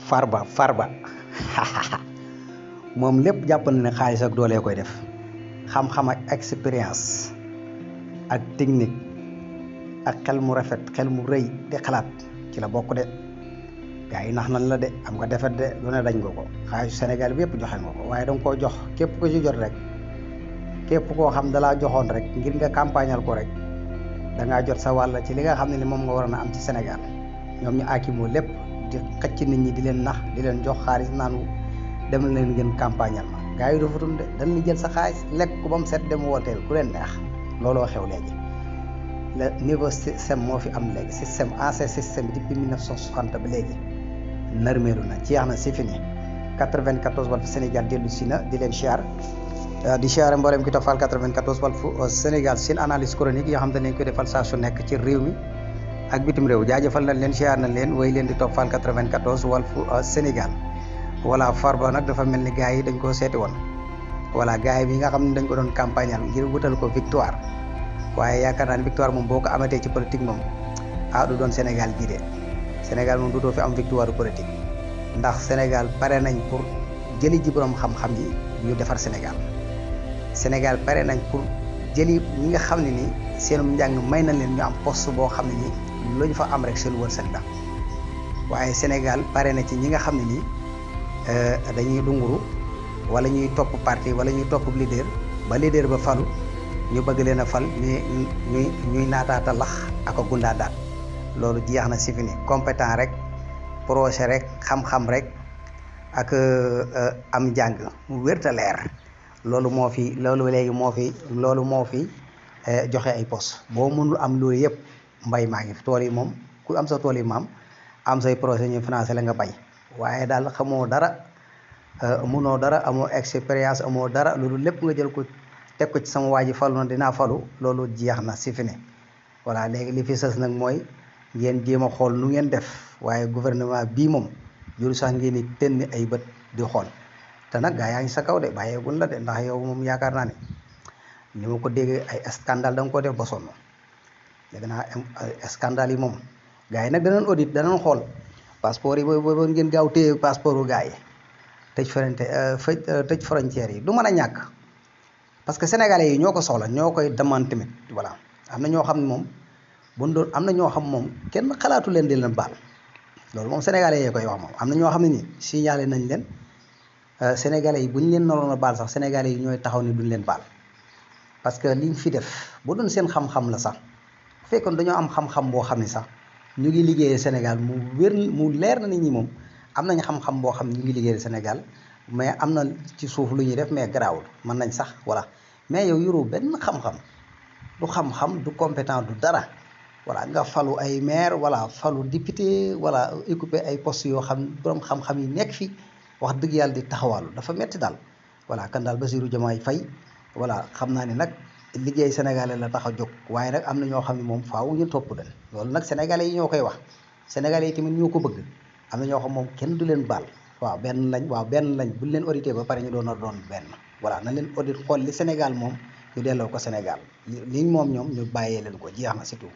Farba moom lépp jàpp na ne xaalis ak doole koy def xam-xam ak expérience ak technique ak xel mu rafet xel mu rëy di xalaat ci la bokk de gaa yi nax nan la de am nga defet de lu ne dañ nga ko xaalisu Sénégal bi yëpp joxe nga ko waaye danga koo jox képp ko ci jot rek képp koo xam dalaa joxoon rek ngir nga campagnal ko rek dangaa jot sa wàll ci li nga xam ne ni moom nga waroon a am ci Sénégal ñoom ñu aakimoo lépp di xëcc nit ñi di leen nax di leen jox xaalis naan dem leen ngeen campagnal ma gaa yi dafatul de dañuy jël sa xaalis lekk ko ba mu set dem wooteel ku leen neex looloo xew léegi le niveau système moo fi am léegi système ancien système depuis 1960 ba léegi nërmeelu na jeex na si fini 94 Walf Sénégal dellu si na di leen siyaar di siyaare mboolem ki tofal 94 Walf Sénégal seen analyse chronique yoo xam ne dañ koy defal saa su nekk ci réew mi ak bitim réew jaajëfal nañ leen siyaar nañ leen way leen di toppal 94 Walf Sénégal voilà Farba nag dafa mel ni gars yi dañ koo seeti woon voilà gars yi bi nga xam ne dañ ko doon campagnal ngir wutal ko victoire waaye yaakaar naa ne victoire moom boo ko amatee ci politique moom du doon Sénégal gii de Sénégal moom du doo fi am victoire politique ndax Sénégal pare nañ pour jëli ji borom xam-xam yi ñu defar Sénégal pare nañ pour jëli ñi nga xam ne ni seenum njàng may na leen ñu am poste boo xam ne nii lu ñu fa am rek seen wërsëg la waaye Sénégal pare na ci ñi nga xam ne nii dañuy dunguru wala ñuy topp parti wala ñuy topp leader ba leader ba falu ñu bëgg leen a fal ñuy naataata lax ak a gundaadaat loolu jeex na si fi ni compétent rek projet rek xam-xam rek ak am njàng mu wérta leer loolu moo fi joxe ay poste boo mënul am loolu yëpp mbay maa ngi fi tool yi moom ku am sa tool yi maam am say projet ñu financé la nga bay waaye daal xamoo dara mënoo dara amoo expérience amoo dara loolu lépp nga jël ko teg ko ci sama waa ji falu na dinaa falu loolu jeex na si fi ne voilà léegi li fi sës nag mooy ngeen jéem a xool nu ngeen def waaye gouvernement bii moom juru sax ngeen ni tenn ay bët di xool te nag gaa yaa ngi sa kaw de bàyyeegul la de ndax yow moom yaakaar naa ne ni ma ko déggee ay scandale da nga ko def ba sonn léegi naa scandale yi moom gaa yi nag danañ audit danañ xool passeport yi boobu ngeen gaaw téye passeport u gaa yi tëj frontière yi du mën a ñàkk parce que sénégalais yi ñoo ko soxla ñoo koy demande tamit voilà am na ñoo xam ne moom am na ñoo xam moom kenn xalaatu leen di leen baal loolu moom sénégalais yee koy wax moom am na ñoo xam ne ni signalé nañ leen sénégalais yi bu ñu leen naroon a baal sax sénégalais yi ñooy taxaw ni duñ leen baal parce que liñ fi def bu doon seen xam-xam la sax bu fekkoon dañoo am xam-xam boo xam ne sax ñu ngi liggéeyee Sénégal mu leer na nit ñi moom am nañ xam-xam boo xam ne ñu ngi liggéeyee Sénégal mais am na ci suuf lu ñuy def mais garaawul mën nañ sax voilà mais yow yoroo benn xam-xam du xam-xam du compétent du dara voilà nga falu ay maire voilà falu député voilà occupé ay postes yoo xam borom xam-xam yi nekk fi wax dëgg yàlla di taxawaalu dafa metti daal voilà kan daal Bassirou Diomaye Faye voilà xam naa ne nag liggéey sénégalais la tax a jóg waaye nag am na ñoo xam ne moom faaw ñu topp leen loolu nag sénégalais yi ñoo koy wax sénégalais yi tamit ñoo ko bëgg am na ñoo xam moom kenn du leen baal benn lañ buñ leen audité ba pare ñu doon benn voilà na leen audit xool li Sénégal moom ñu delloo ko Sénégal liñ moom ñoom ñu bàyyee leen ko jeex na surtout